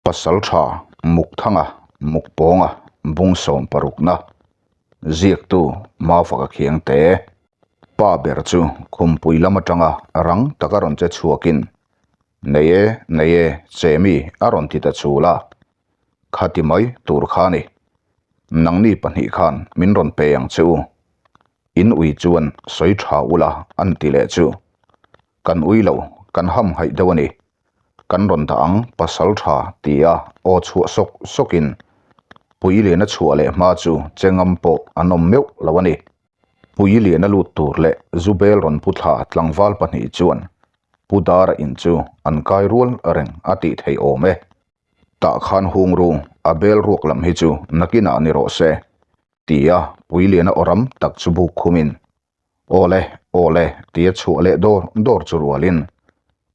Pasaltha Mukthanga Mukpawnga bung sawmparukna ziaktu Mafaka Khiangte pa ber chu khumpui lam atanga rang taka rawn che chhuakin Nei e, nei e, Chemi a rawn ti ta chul a, khati mai tur kha a ni. Nangni pahnih khan min rawn pe ang che u. In ui chuan sawi tha ula an ti leh chu. Kan ui lo, kan hamhaih deuh a ni. Kan rawn dah ang pasal tha ti a aw chhuah sawk sawkin Puiliana chhuah leh hma chu chengam pawh an awm meuh lo a ni. Puiliana lut tur leh Zubel rawn pu thla tlangval pahnih chuan Pu Dara in chu an kai rual reng a tih theih awm e. Tah khan hung ru a bel ruak lam hi chu nakinah ni rawh se ti a Puiliana aw ram tak chu buk khumin Awle, awle, tia chhuah leh dawr dawr chu rualin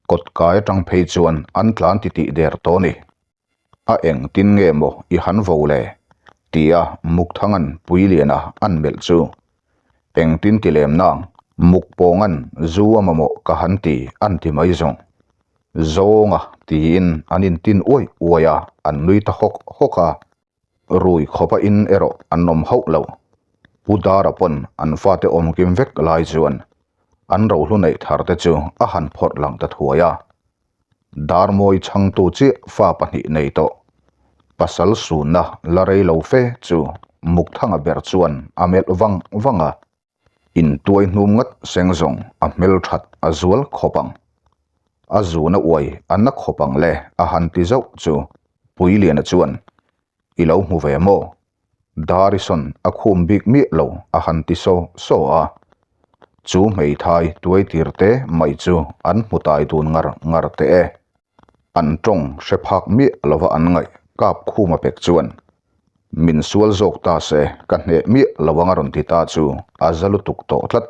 kawt kai atang phei chuan an tlan titih der tawh a ni. A engtin nge maw i han vo le? tia Mukthangan Puiliana an melh chu. Engtin ti lem nang, Mukpawngan zu a mamawh ka han ti an ti mai zawng. Zawnga tiin an intin uai uai a, an nui ta hawk hawk a. Rui khawpa in erawh an awm hauh lo. Pu Dara pawn an fate awm kim vek lai chuan an rohlu neih thar te chu a han phawrh lang ta thuai a. Darmawi chhangtu chiah fa pahnih nei tawh. Pasal sunna la rei lo fe chu Mukthanga ber chuan a melh vang vang a. Intuai hnum ngat seng zawng a hmelthat a zual khawp ang. A zuna uai a na khawp ang le a han ti zauh chu Puiliana chuan, I lo hmu ve maw? Darison a khum bik miah lo a han ti saw saw a. Chu hmeithai tuai tir te mai chu an hmu tai dun ngar ngar teh e. An tawng hre phak miah lova an ngaih kap khum a pek chuan min sual zawk ta se ka hneh miah lo ang a rawn ti ta chu a za lutuk tawh tlat.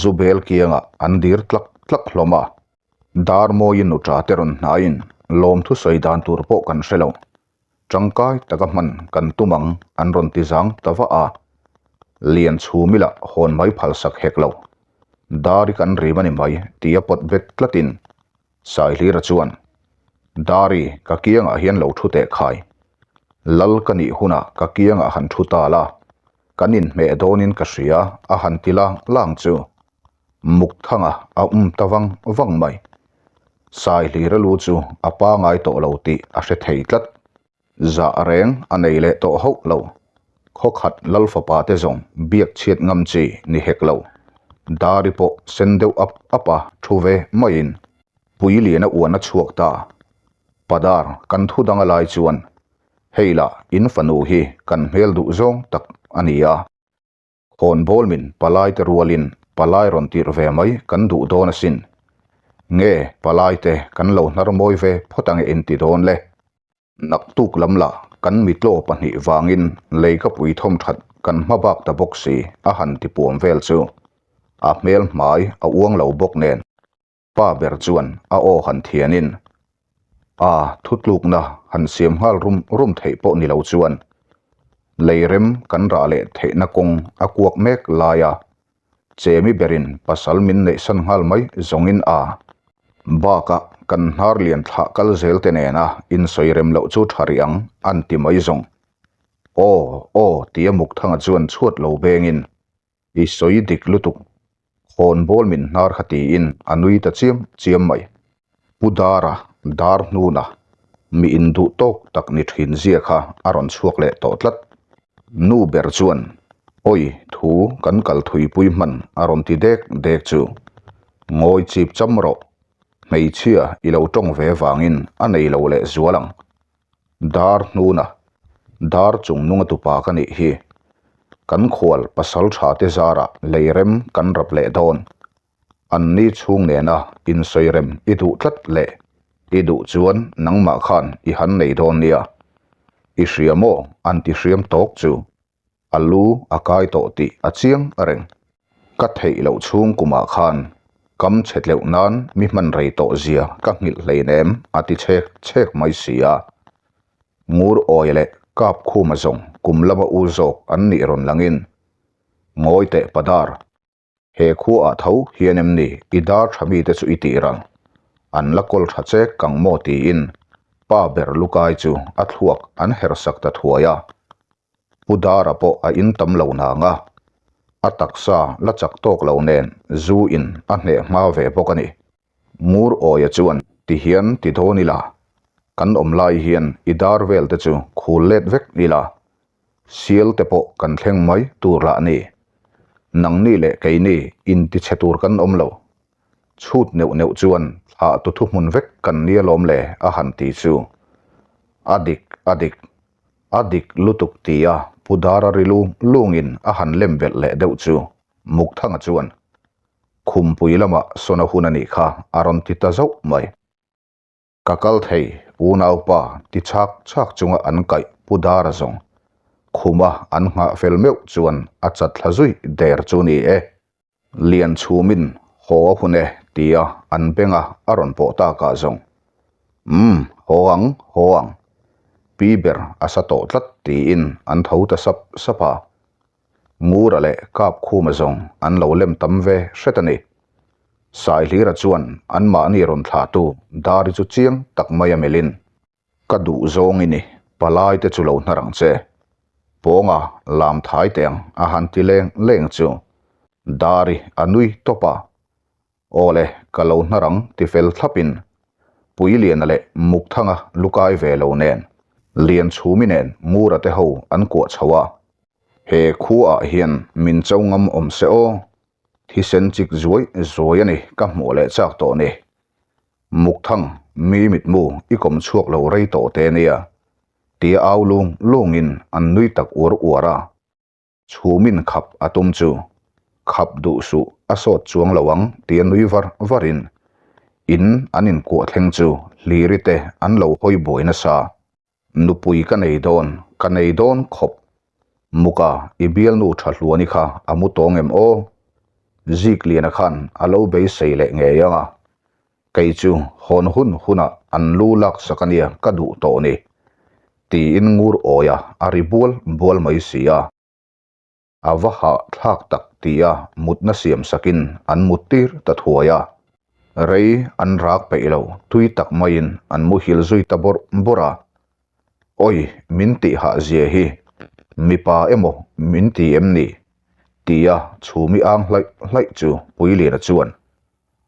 Zu bel kiangah an dir tlak tlak hlawm a. Dar mawiin nuṭa te rawn hnaiin lawmthu sawi dan tur pawh kan hre lo. Tangkai taka hman kan tum ang an rawn ti zang ta vah a. Lian chhumila hawn mai phalsak hek lo. Dar i kan rim a ni mai tia pawt bet tlatin Saihlira chuan, Dari, ka kiangah hian lo thu teh khai. Lal ka nih hunah ka kiangah han thu ta la, kan inhmeh dawnin ka hria a han ti lang lang chu. Mukthanga a um ta vang vang mai. Saihlira lu chu a pangai tawh lo tih a hre thei tlat. Zah reng a nei leh tawh hauh lo. Khawkhat lal fapa te zawng biak chhiat ngam chi ni hek lo. Dari pawh sen deuh ap ap a thu ve maiin Puiliana uan a chhuak ta. Padar kan thu dang a lai chuan hei lah in fanu hi kan hmel duh zawng tak a ni a. Khawnbawl min palai te rualin palai rawn tirh ve mai kan duh dawn asin. Nge palai te kan lo hnar mawi ve phawt ange in ti dawn le. Naktuk lam lah kan mitlaw pahnih vangin lei ka pui thawm that kan hma bak ta bawk si a han ti puam vel chu. A hmel hmai a uang lo bawk nen. Pa ber chuan a aw han thianin a thutlukna han siam nghal rum rum theih pawh ni lo chuan leirem kan rah leh theihna kawng a kuak mek lai a, chemi berin pasal min neihsan nghal mai zawngin a bakah kan hnar lian thlah kal zel te nena insawi rem loh chu tha rih ang an ti mai zawng. Aw aw tia Mukthanga chuan chhuat lo bengin I sawi dik lutuk, khawn bawl min hnar kha tiin a nui ta chiam chiam mai. Pu Dara, dar hnuna mi induh tawk tak ni thin zia kha a rawn chhuak leh tawh tlat. Nu ber chuan, Awi, thu kan kal thuipui hman a rawn ti dek dek chu. Ngawi chip cham rawh, hmeichhia i lo tawng ve vangin a nei lo leh zual ang. Dar hnuna, dar chung nunga tupa ka nih hi. Kan khual pasal tha te zarah leirem kan rap leh dawn. An ni chhung nena insawirem i duh tlat leh i duh chuan nangmah khan i han nei dawn nia. I hria maw an ti hriam tawk chu. A lu a kai tawh tih a chiang reng. Ka theih loh chhung kumah khan kam chhe tleuh nan mi hman rei tawh zia ka nghilh hleinem a ti chhek chhek mai si a. Ngur awi leh kap khuma zawng kum lama u zawk an nih rawn langin ngawi teh padar. He khuaah tho hian em ni i dar tha mite chu i tih rang? An la kawl tha chek kang maw tiin. Pa ber lukai chu a thluak an hersak ta thuai a. Pu Dara pawh a in tam lo nang a, a taksa la chak tawk lo nen zu in a hneh hma ve bawk a ni. Ngur Awia chuan ti hian ti dawn ila, kan awm lai hian i dar vel te chu khul let vek ila, sial te pawh kan thleng mai tur lah ni. Nangni leh keini intichhe tur kan awm lo. Chhut neuh neuh chuan thlah tu thuhmun vek kan nia lawm le a han ti chu. A dik, a dik, a dik lutuk tia Pu Dara ri lung lungin a han lem belh leh deuh chu Mukthanga chuan Khumpui lamah sawn a hun a nih kha a rawn ti ta zauh mai. Ka kal thei, unaupa ti chhak chhak chunga an kaih Pu Dara zawng khuma an nghah fel meuh chuan a chat thla zui der chu ni e. Lian chhumin haw a hun e tia an benga a rawn pawh takah zawng Umm, haw ang, haw ang. Pi ber a sa tawh tlat tiin an tho ta sap sap a. Ngura leh Kapkhuma zawng an lo lem tam ve hret a ni. Saihlira chuan anmahni rawn thlahtu Dari chu chiang tak mai a melhin, Ka duh zawng i ni, palai te chu lo hnar ang che. Pawnga lam thai teh ang a han ti leng leng chu Dari a nui tawp a. Aw le, ka lo hnar ang ti fel thlapin Puiliana leh Mukthanga lukai ve lo nen Lianchhumi nen Ngura te ho an kuah chho a. He khuaah hian min cho ngam awm se aw, Thisen chik zuai zuai a ni ka hmuh leh chak tawh ni. Mukthang, mi mitmu i kawm chhuak lo rei tawh te nia, tia au lung lungin an nui tak uar uar a. Chhumin khap a tum chu, khap duh suh a sawt chuang lo ang tia nui var varin in an inkuah thleng chu hliri te an lo hawi buai nasa. Nupui ka nei dawn, ka nei dawn khawp. Muka, i bialnu tha hluani kha a mu tawng em aw? Zikliana khan a lo beisei leh ngei ang a. Kei chu hawn hun hunah an lu laksak a nia ka duh tawh ni. Tiin ngur awia a ri bual bual mai si a. A va hah thlak tak tia mutna siam sakin an mut tir ta thuai a. Rei an rak peih lo, tui tak maiin an muhil zui ta bawrh bawrh a. Awi, min tih hah zia hi, mipa emaw min ti em ni? tia chhumi ang hlaih hlaih chu Puiliana chuan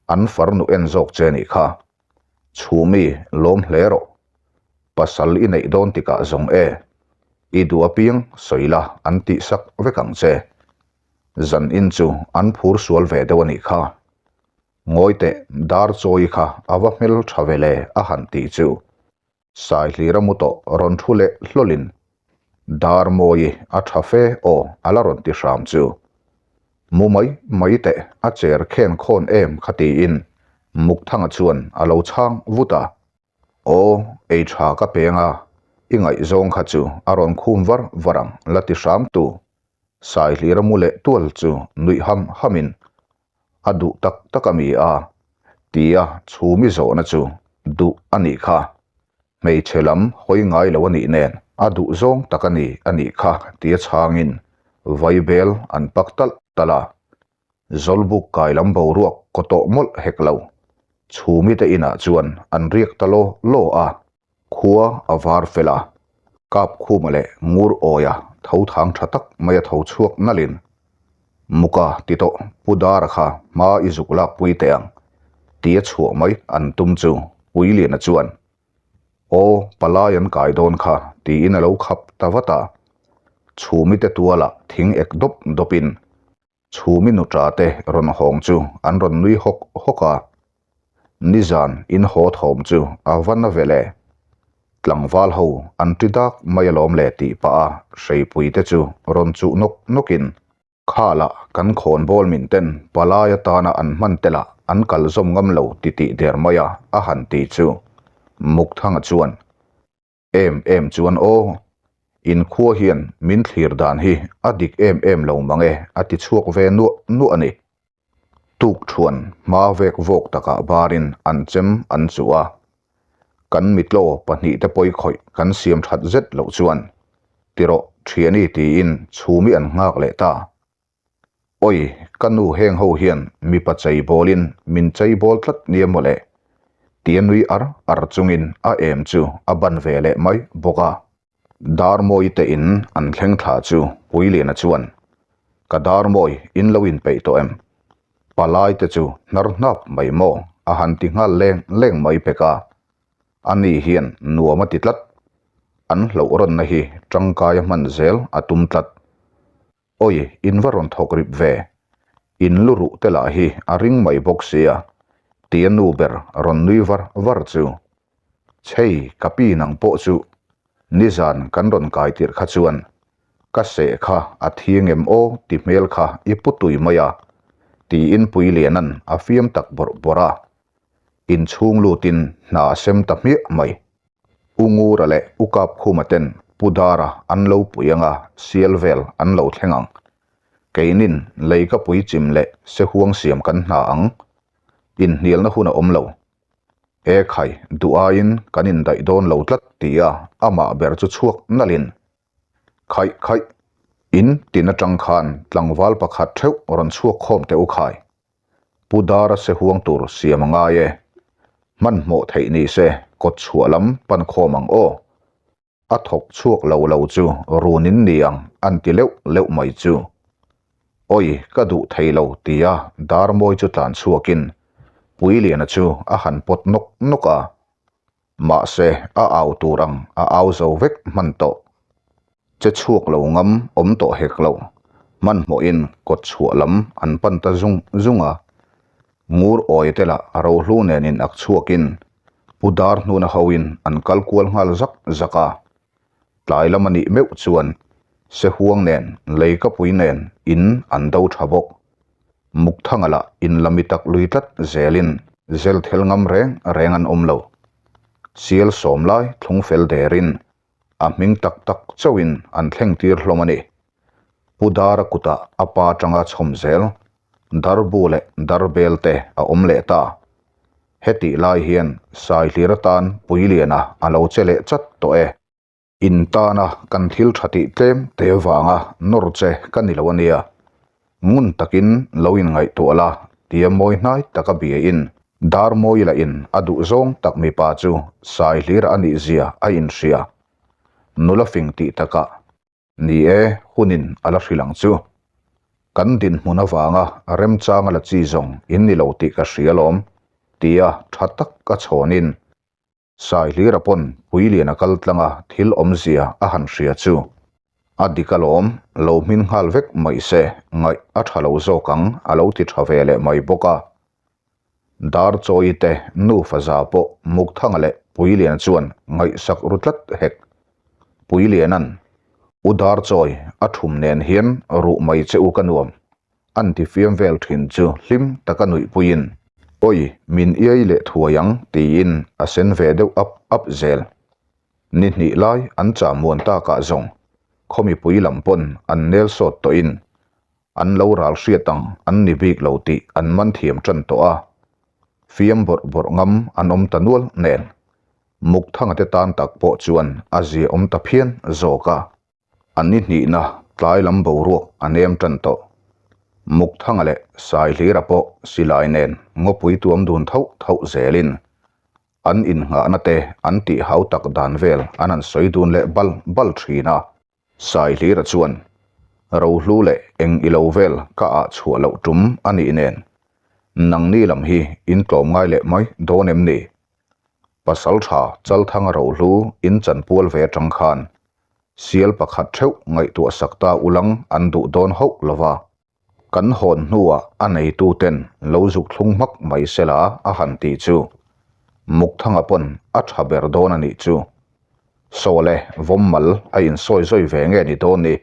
an farnu en zawk che nih kha. Chhumi lawm hle rawh. Pasal i neih dawn tikah zawng e. I duh apiang sawi la an tih sak vek ang che. Zan in chu an phur sual ve deuh a nih kha. Ngawi teh dar chawi kha a va hmel tha ve le a han tih chu. Saihlira mu tawh rawn thu leh hlawlin Dar mawi a tha fe aw a la rawn ti hram chu. Mu mai mai teh a cher khen khawn em kha tiin Mukthanga chuan a lo chhang vut a. Aw ei tha ka peng a, i ngaihzawng kha chu a rawn khum var var ang la ti hram tu. Saihlira mu leh tual chu nuih ham hamin A duh tak tak a mi a? tia chhumi zawhna chu duh a nih kha. Hmeichhe lam hawi ngai lo a nih nen a duh zawng tak a ni a nih kha tia chhangin vaibel an pak talh talh a. Zawlbuk kai lam boruak kaw tawh mawlh hek lo. Chhumi te inah chuan an riak ta law law a. Khua a var fel a, Kapkhuma leh Ngur Awia tho thang tha tak mai a tho chhuak nalhin, Muka ti tawh Pu Dara kha hma i zuk lak pui teh ang, tia chhuah mai an tum chu Puiliana chuan, Aw, palai an kai dawn kha, tiin a lo khap ta vat a. Chhumite tualah thing ek dawp dawpin Chhumi nuṭa te rawn hawng chu an rawn nui hawk hawk a, nizan in haw thawm chu a va na ve le. Tlangval ho an ṭi dak mai alawm le tih pah a hreipui te chu rawn chuh nawk nawkin khalah kan khawnbawl min ten palai atana an hman te lah an kal zawm ngam lo ti tih der mai a a han ti chu Mukthanga chuan Em em chuan aw, inkhua hian min thlir dan hi a dik em em lo mang e a ti chhuak ve nuah nuah a ni. Tuk thuan hma vek vawk takah barin an chem an chuh a, kan mitlaw pahnihte pawi khawih kan siam that zet loh chuan tirawh thiani tiin chhumi an nghak leh ta. Awi, ka nu heng ho hian mipa chei bawlin min chei bawl tlat nia mawle. Tia nui ar ar chungin a em chu a ban ve leh mai bawk a. Darmawi te in an thleng thla chu Puiliana chuan, Ka Darmawi in lo inpeih tawh em? Palai te chu hnar hnap mai maw a han ti nghal leng leng mai pek a. Ani hian nuam a ti tlat. An hlauh rawnna hi tangkaia hman zel a tum tlat. Awi, in va rawn thawk rip ve. In lu ruh te lah hi a ring mai bawk sia, tia nu ber rawn nui var var chu. Chhei, ka pi nang pawh chu nizan kan rawn kai tirh kha chuan ka seh kha a thiang em aw ti hmel kha i pu tui mai a, tiin Puiliana'n a fiam tak bawrh bawrh a. Inchhung lutin hna a sem ta hmiah mai. U Ngura leh U Kapkhuma ten Pu Dara an lo pui anga sial vel an lo thleng ang. Keinin leikapui chim leh sehuang siam kan hna ang. Inhnialna hun a awm lo. E khai, duh aiin kan indaih dawn lo tlat tia amah ber chu chhuak nalhin. Khaih khaih, in tin atang khan tlangval pakhat theuh rawn chhuak khawm teh u khai. Pu Dara se huang tur siam a ngai e. Hmanhmawh theih ni se kawt chhuah lam pan khawm ang aw. A thawk chhuak lo lo chu run in ni ang an ti leuh leuh mai chu. Awi ka duh thei lo tia Darmawi chu tlan chhuakin Puiliana chu a han pawt nawk nawk a. Mahse, a au tur ang a au zo vek hman tawh. Che chhuak lo ngam awm tawh hek lo. Hmanhmawhin kawt chhuah lam an pan ta zung zung a. Ngur awi te lah rohlu nen in ak chhuakin Pu Dar hnuna hoin an kal kual nghal zak zak a. Tlai lam a nih meuh chuan Sehuang nen Leikapui nen in an do tha bawk. Mukthanga lah in la mi tak lui tlat zelin zel thel ngam reng reng an awm lo. Sial sawm lai thlung fel derin a hming tak tak chauhin an thleng tir hlawm a ni. Pu Dara kutah a pa atanga chhawm zel Darbu leh Darbel te a awm leh ta. Hetih lai hian Saihlir atan Puiliana a lo che leh chat tawh e. In tana kan thil tha tih tlem te vanga nawr che ka ni lo a nia. Ngun takin lo inngaihtuah la tia mawi hnai taka biain Darmawi lahin a duh zawng tak mipa chu Saihlir a nih zia a inhria. Nula fing tih takah ni e hunin a la hrilh ang chu. Kan dinhmun avanga remchanga la chi zawng in ni lo tih ka hria alawm tia tha tak a chhawnin Saihlira pawn Puiliana kal tlanga thil awmzia a han hria chu a dik alawm, lo hmin nghal vek mai se ngaih a tha lo zawk ang a lo ti tha ve leh mai bawk a. Darchawi te nufa za pawh Mukthanga leh Puiliana chuan ngaihsak ru tlat hek. Puiliana'n, U Darchawi, a thum nen hian ruh mai che u ka nuam. An ti fiam vel thin chu hlim taka nuihpuiin, Awi, min iai leh thuai ang, tiin a sen ve deuh ap ap zel. Ni hnih lai an chah muan takah zawng khaw mipui lam pawn an nel sawt tawhin an lo ral hriat ang an ni bik lo tih an man thiam tan tawh a. Fiam bawrh bawrh ngam an awm ta nual nen Mukthanga te tan tak pawh chuan a zia awm ta phian zawk a. An ni hnihna tlai lam boruak a nem tan tawh. Mukthanga leh Saihlira pawh silai nen ngawpui tuam dun thauh thauh zelin an innghahna te an tih hau tak dan vel an han sawi dun leh bal bal thin a. Saihlira chuan, Rohlu leh eng ilo vel ka ah chhuah loh tum a nih nen, nangni lam hi in tlawm ngai leh mai dawn em ni? Pasaltha Chalthanga rohlu in chanpual ve atang khan Sial pakhat theuh ngaihtuah sak ta ulang an duh dawn hauh lo va, kan hawn hnuah a neituten lo zuk thlung hmak mai sela a han tih chu Mukthanga pawn a tha ber dawn a nih chu. Sawle vawm mal a insawi zawi ve nge ni dawn ni?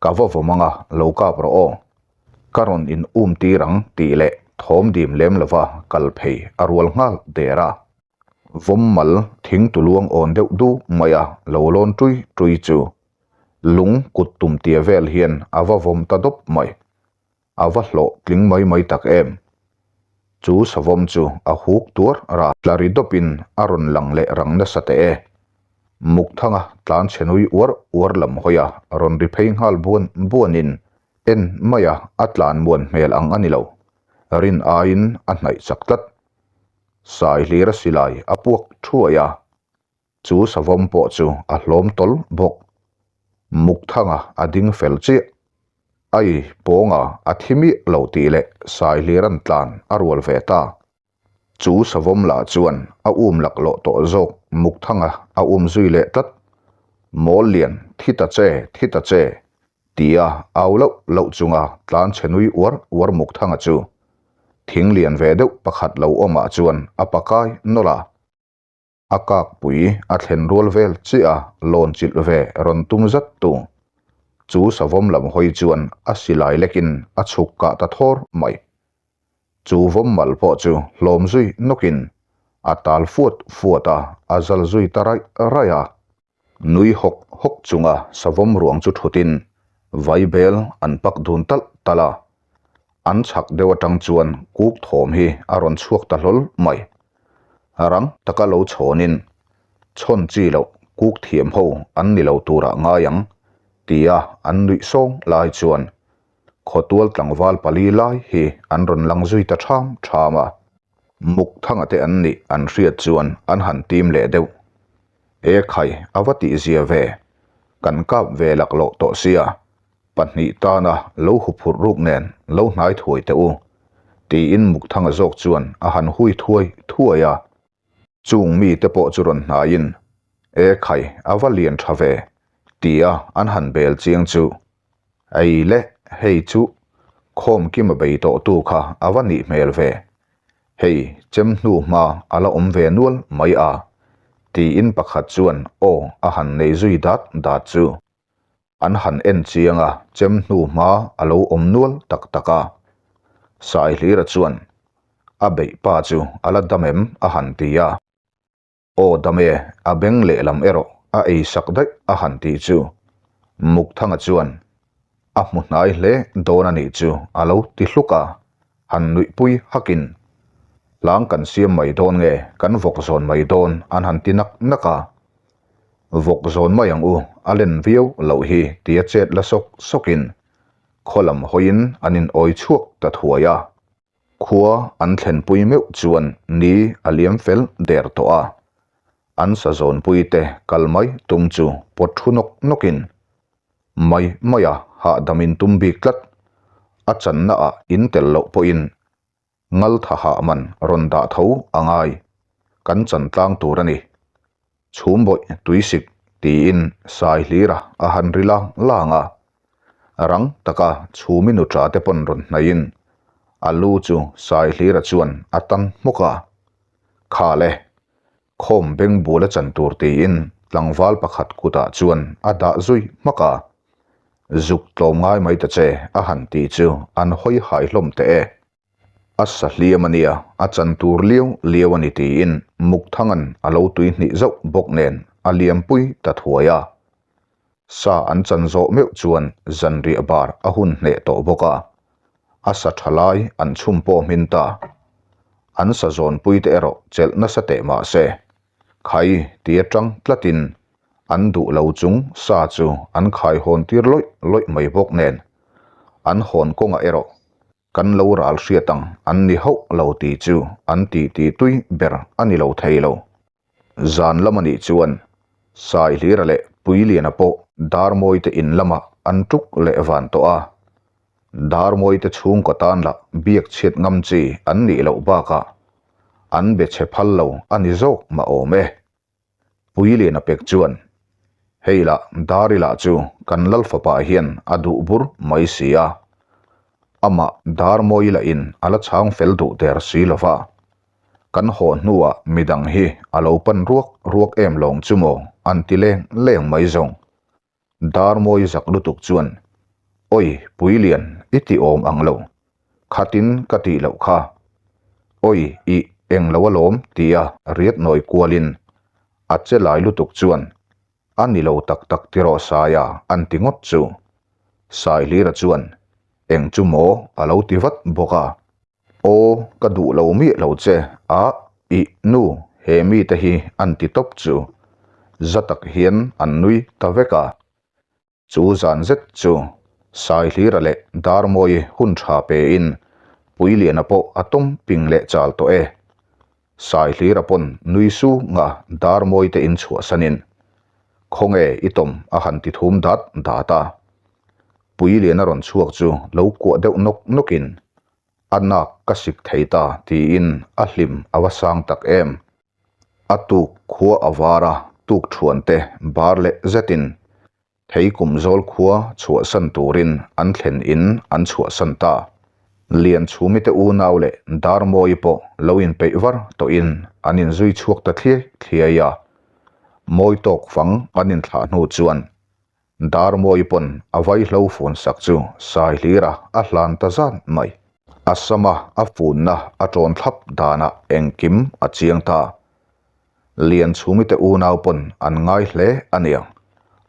Ka va vawm anga lo kap rawh aw. Ka rawn in um tir ang tih leh thawm dim lem lova kal phei a rual nghal der a. Vawm mal thing tu luang awn deuh du mai a lo lawn tui tui chu lung kut tum tia vel hian a va vawm ta dawp mai. A va hlawh tling mai mai tak em. Chu savawm chu a huk tuar ra tla ri dawpin a rawn lang leh rang nasa teh e. Mukthanga tlan chhe nui uar uar lam hawi a rawn ri phei nghal buan buanin en mai a a tlan muan hmel ang a ni lo. Rin aiin a hnaih chak tlat. Saihlira silai a puak thuai a, chu savawm pawh chu a hlawm tawl bawk. Mukthanga a ding fel chiah. Ai, pawnga a thi miah lo tih leh Saihlira'n tlan a rual ve ta. Chu savawm lah chuan a um laklawh tawh zawk Mukthanga a um zui leh tlat. Mawl lian, thi ta che, thi ta che, tia au loh loh chunga tlan chhe nui uar uar Mukthanga chu thing lian ve deuh pakhat lo awmah chuan a pakai nawlh a. A kakpui a thlen rual vel chiah a lawn chilh ve rawn tum zat tu. Chu savawm lam hawi chuan a silai lekin a chhuk kah ta thawr mai. Chu vawm mal pawh chu hlawm zui nawkin a tal fuat fuat a, a zal zui ta raih raih a. Nui hawk hawk chunga savawm ruang chu thutin vaibel an pak dun talh talh a, an chhak deuh atang chuan kuk thawm hi a rawn chhuak ta hlawl mai. Rang taka lo chhawnin chhawn chi loh kuk thiam ho an ni lo turah ngai ang tia an nuih sawng lai chuan khawtual tlangval pali lai hi an rawn lang zui ta ṭham ṭham a. Muk thanga te an nih an hriat chuan an han tim leh deuh. E khai, a va tihzia ve. Kan kap ve laklawh tawh sia, pahnih tana lo huphurh ruk nen lo hnai thuai teh u, tiin Mukthanga zawk chuan a han hui thuai thuai a. Chung mite pawh chu rawn hnaiin, E khai, a va lian tha ve, tia an han bel chiang chu. Ei le, hei chu khawm kima bei tawhtu kha a va nih hmel ve. Hei, chem hnu hma a la awm ve nual mai a, tiin pakhat chuan aw a han nei zui dat dat chu. An han en chiang a, chem hnu hma a lo awm nual tak tak a. Saihlira chuan, A beih pa chu a la dam em? a han ti a. Aw dam e, a beng lehlam erawh a ei sak daih a han tih chu Mukthanga chuan a hmu hnai hle dawn a nih chu a lo ti hluk a, han nuihpui hakin Hlang kan siam mai dawn nge kan vawk zawn mai dawn an han ti nak nak a, Vawk zawn mai ang u, a len viau loh hi tia chet la sawk sawkin khaw lam hawiin an in awi chhuak ta thuai a. Khua an thlenpui meuh chuan ni a liam fel der tawh a, an sazawnpuite kal mai tum chu pawt thu nawk nawkin mai maia hahdam in tum bik tlat. A channa ah in tel loh pawhin ngaltha hah man rawn dah tho a ngai, kan chan tlang tur a ni. Chhum bawih tuisik tiin Saihlira a han ri lang lang a, rang taka chhumi nuṭa te pawn rawn hnaihin a lu chu Saihlira chuan a tan hmawk a, Kha le, khawm beng bul a chan tur tiin tlangval pakhat kutah chuan a dah zui hmak a, Zuk tlawm ngai mai ta che a han ti chu an hawi hai hlawm teh e. A sa hliam a nia, a chan tur liau liau a ni tiin Mukthanga'n a lo tui hnih zauh bawk nen a liampui ta thuai a. Sa an chan zawh meuh chuan zanriah bar a hun hneh tawh bawk a, a sa tha lai an chhum pawh hmin ta. An sa zawnpui te erawh chelh nasa teh mah se, khai ti atang tlatin an duh lo chung sa chu an khai hawn tir lawih lawih mai bawk nen an hawn kawngah erawh Kan lo ral hriat ang an ni hauh lo tih chu an titi tui ber a ni lo thei lo. Zan lam a nih chuan Saihlira leh Puiliana pawh Darmawite in lamah an tuk leh van tawh a. Darmawite chhungkaw tan lah biak chhiat ngam chi an nih loh bakah an be chhe phal lo a ni zawk mah awm e. Puiliana pek chuan, Hei lah Dari lah chu kan lal fapa hian a duh bur mai si a, amah Darmawi lahin a la chhang fel duh der si lo va, kan haw hnuah midang hi a lo pan ruak ruak em lawng chu maw an ti leng leng mai zawng. Darmawi zak lutuk chuan, Awi Puilian i ti awm ang lo, khatin ka tih loh kha. Awi ih eng lo alawm tia riat nawi kualin a che lai lutuk chuan, A ni lo tak tak tiraw Saia an ti ngawt chu. Saihlira chuan, Eng chu maw a lo ti vat bawk a. Aw, ka duh lo miah lo che a, ih nu he mite hi an ti tawp chu za tak hian an nui ta vek a. Chu zan zet chu Saihlira leh Darmawi hun tha pein Puiliana pawh a tawm ping leh chal tawh e. Saihlira pawn nui sunga Darmawi te in chhuahsanin, Khawnge i tawm a han ti thum dat dat a. Puiliana rawn chhuak chu lo kuah deuh nawk nawkin, A nak ka sik thei ta tiin a hlim a va sang tak em. A tuk khua a var a, tuk thuan te bar leh zetin Thei kum zawl khua chhuahsan turin an thlen in an chhuahsan ta. Lianchhumi te unau leh Darmawi pawh lo inpeih var tawhin an inzui chhuak ta thliai thliai a. Mawi tawk fang an inthlah hnu chuan Darmawi pawn a vaihlo fun sak chu Saihlira a hlan ta zan mai. A sama a funna a tawn thlap danah engkim a chiang ta. Lianchhumi te unau pawn an ngai hle a niang,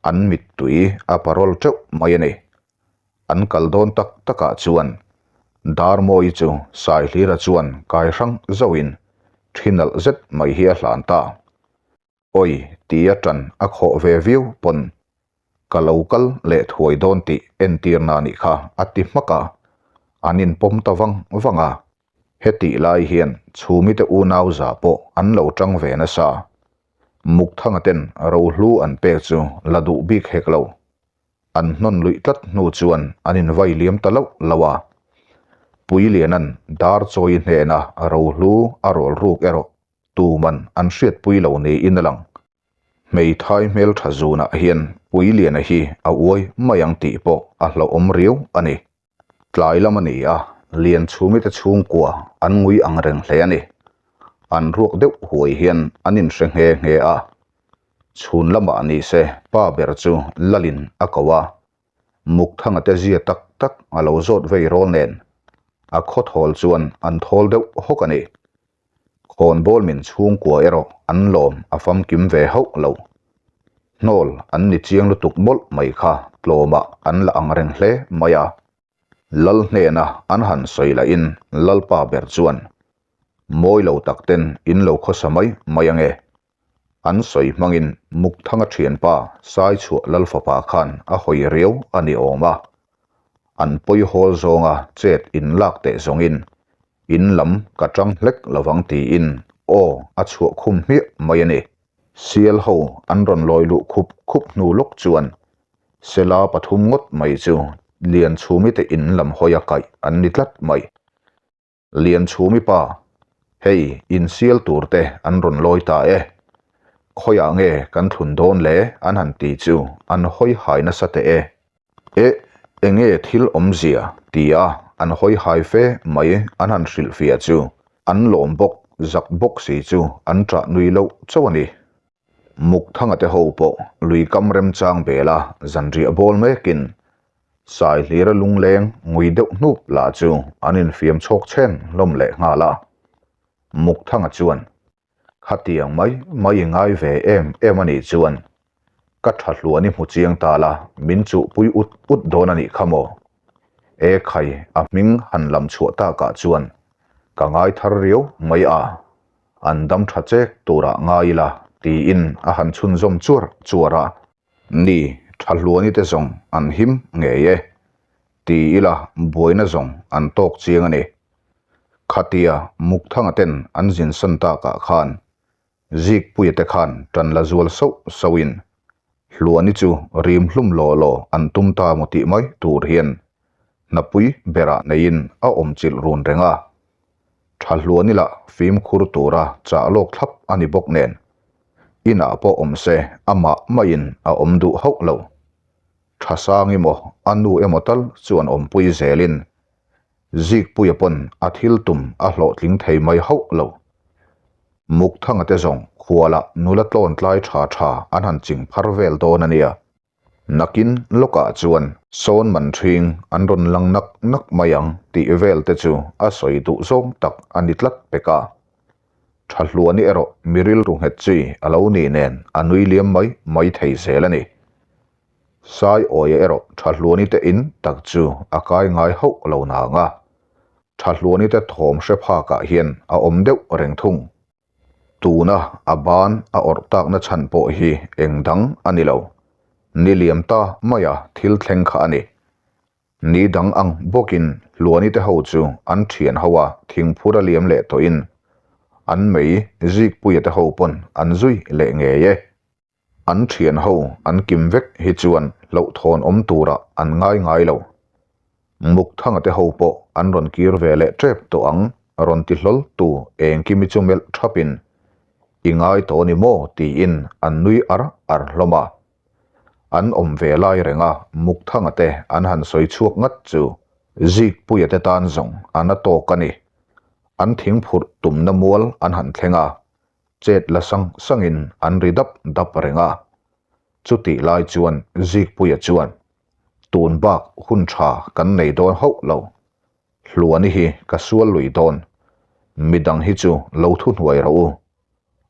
an mittui a parawl teuh mai a ni. An kal dawn tak takah chuan Darmawi chu Saihlira chuan kai hrang zauhin thi nalh zet mai hi a hlan ta. Awi tia tan a khawh ve viau pawn ka lo kal leh thuai dawn tih entirna nih kha a ti hmak a, an inpawm ta vang vang a. Hetih lai hian Chhumite unau za pawh an lo tang ve nasa. Mukthanga ten rohlu an pek chu la duh bik hek lo. An hnawn luih tlat hnu chuan an invai liam ta loh loh a. Puilianan dar chawi hnena rohlu a rawl ruk erawh tuman an hriatpui lo niin a lang. Hmeithai hmeltha zunah hian Puiliana hi a uai mai ang tih pawh a hlauhawm riau a ni. Tlai lam a ni a, Lianchhumi te chhungkua an ngui ang reng hle a ni. An ruak deuh huai hian an inhre nghe nghe a. Chhun lamah ni se pa ber chu Lalin a ko a, Mukthanga te zia tak tak a lo zawt vei rawl nen a khaw thawl chuan an thawl deuh hawk a ni. Khawnbawl min chhungkua erawh an lawm a famkim ve hauh lo. Hnawl an ni chiang lutuk mawlh mai kha tlawmah an la ang reng hle mai a. Lal hnena an han sawi lahin Lalpa ber chuan, Mawi lo tak ten in lo khawsa mai mai ange. An sawi hmangin Mukthanga thianpa Saichhuah Lalfapa khan a hawi riau a ni awm a. An pawi hawl zawnga chet in lak teh zawngin In lam ka tang hlek lovang tiin aw a chhuah khum hmiah mai a ni. Sial ho an rawn lawi luh khup khup hnu lawk chuan Sela pathum ngawt mai chu Lianchhumi te in lam hawi a kaih an ni tlat mai. Lianchhumi pa, hei insial tur te an rawn lawi ta e. Khawiah nge kan thlun dawn le an han ti chu an hawi hai nasa teh e. Eh, enge thil awmzia? tia an hawi hai fe mai an han hrilhfiah chu an lawm bawk zak bawk si chu an ṭah nui loh chauh a ni. Mukthanga te ho pawh lui kam remchang bela zanriah bawl mekin Saihlira lungleng ngui deuh hnup lah chu an infiam chhawk chhen hlawm leh nghal a. Mukthanga chuan Khatiang mai mai i ngai ve em em a nih chuan ka tha hluan i hmu chiang ta la, min chuhpui ut ut dawn a nih kha maw? E khai, a hming han lam chhuah takah chuan ka ngai thar riau mai a, an dam tha chek turah ngai ila tiin a han chhunzawm chuar chuar a. Ni, tha hluani te zawng an him ngei e, ti ila buaina zawng an tawk chiang a ni. Khatia Mukthanga ten an zin san takah khan Zikpuia te khan tan la zual sauh sauhin Hluani chu rim hlum law law an tum ta maw tih mai tur hian hnapui berah neiin a awm chilh run reng a. Tha Hluani lah fimkhur tura chah lawk thlap a ni bawk nen inah pawh awm se amah maiin a awm duh hauh lo. Tha sang emaw a nu emaw tal chuan awmpui zelin Zikpuia pawn a thil tum a hlawhtling thei mai hauh lo. Mukthanga te zawng khualah nula tlawn tlai tha tha an han ching phar vel dawn a nia. Nakin lawkah chuan sawn man ṭhing an rawn lang nak nak mai ang tih vel te chu a sawi duh zawng tak a ni tlat pek a. Ṭhahluani erawh mi rilru nghet chi a lo nih nen a nui liam mai mai thei zel a ni. Saiawia erawh Ṭhahluani te in tak chu a kai ngai hauh lo nang a, Ṭhahluani te thawm hre phakah hian a awm deuh reng thung. Tuna a ban a awrh takna chhan pawh hi eng dang a ni lo. Ni liam ta maia thil thleng kha a ni. Ni dang ang bawkin Hluani te ho chu an thian ho a, thingphur a liam leh tawhin. An mei Zikpuia te ho pawn an zui leh ngei e. An thian ho an kim vek hi chuan hlauhthawn awm turah an ngai ngai lo. Mukthanga te ho pawh an rawn kir ve leh tep tawh ang rawn ti hlawl tu Engkimi chu melh thapin, I ngai tawh ni maw? tiin an nui ar ar hlawm a. An awm ve lai renga Mukthanga te an han sawi chhuak ngat chu Zikpuia te tan zawng a na tawk a ni. An thingphurh tumna mual an han thleng a, chet la sang sangin an ri dap dap reng a. Chutih lai chuan Zikpuia chuan, Tun bak hun tha kan nei dawn hauh lo. Hluani hi ka sual lui dawn. Midang hi chu lo thuhnuai rawh u.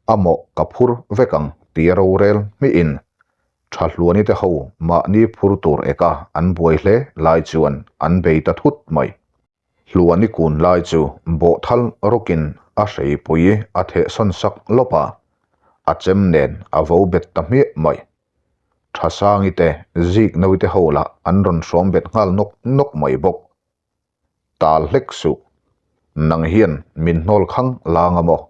A mawh ka phur vek ang tia rorel hmihin tha Hluani te ho mahni phur tur eka an buai hle lai chuan an bei ta thut mai. Hluani kun lai chu bawhthal rawkin a hreipui a thehsawn sak lawp a, a chem nen a vo bet ta hmiah mai. Thasangi te, Ziknawi te ho lah an rawn hrawm bet nghal nawk nawk mai bawk. Tal hlek suh, nang hian min hnawl khang lang a maw?